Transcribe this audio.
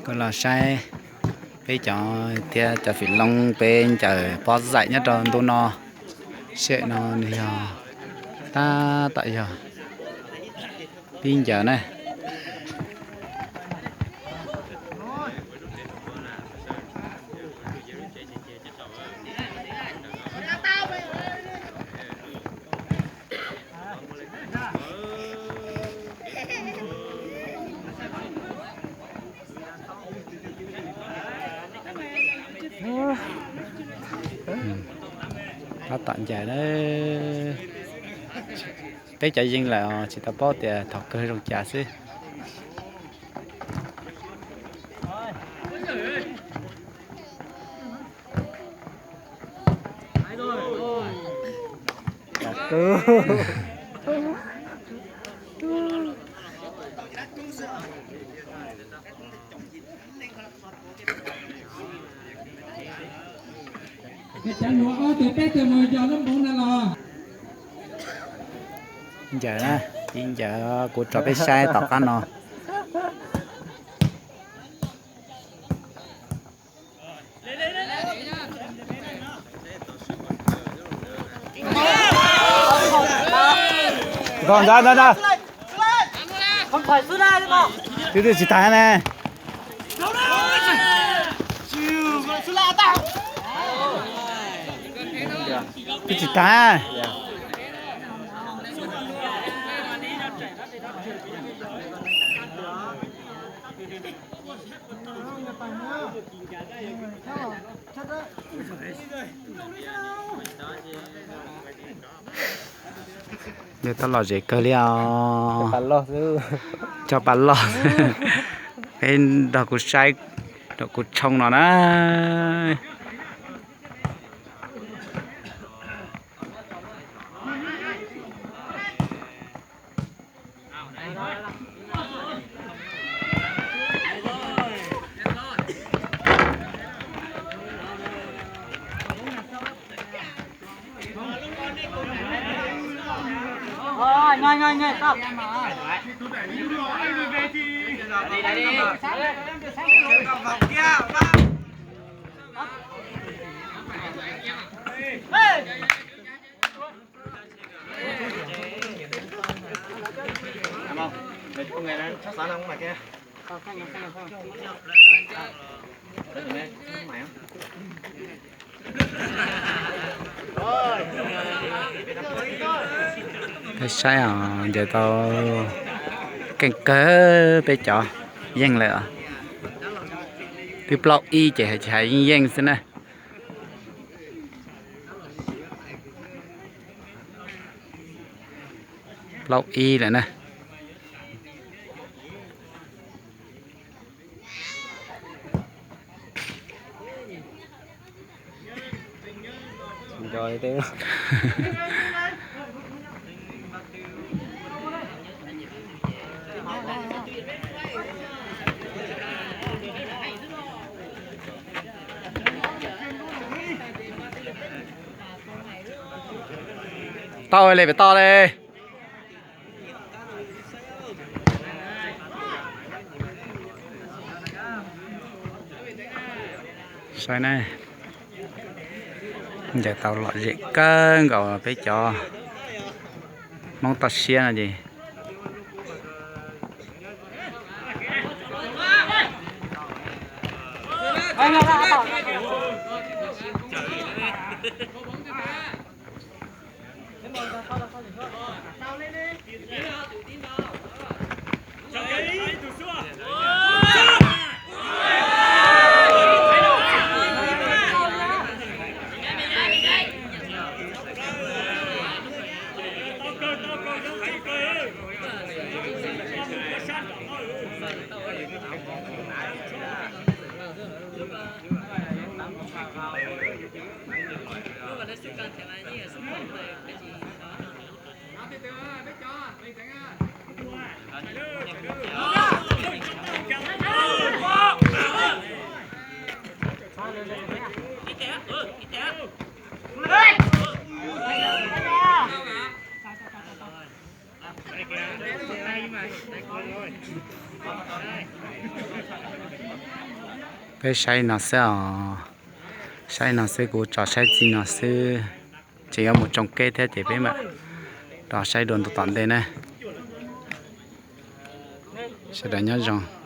Koj los saib peb cov thiab cov fim loo peb ncaws pob zaim nyob rau ntu no, sij hawm no nws yog tab tom yog pib ncaws na. Tab tom ncaws na. Peb cov yeej lawm tsis tau paub tias thaum kawg zoo cas xwb. Cov nuav ob tug peb tug mus yos lub npoov na los. Ncaws na, ib ncaws kuv tso peb saib tom qab no. Ntag, ntag, ntag. Twb twb tsis tag ne. Twb tsis tag. Yog tau lom zem kawg li os. Cog pa loj. Peb nrog kuv saib, nrog kuv tshoo no na. Peb saib os, ncaws tau keej kawg peb cov yeej lawm os. Twb plaub ib ces hais yeej yeej xwb na. Plaub ib lawm na. Tau li, pem tau li. Saib na, ncaws tau lom zem kawg nkaus peb cov Hmoob toj siab no ces. Peb saib no xwb os, saib no xwb, kuv tso saib txij no xwb, tseem yuav mus tsoo keb thiab ces peb mam rov saib dua ntu tom ntej na. Sawv daws nyob zoo.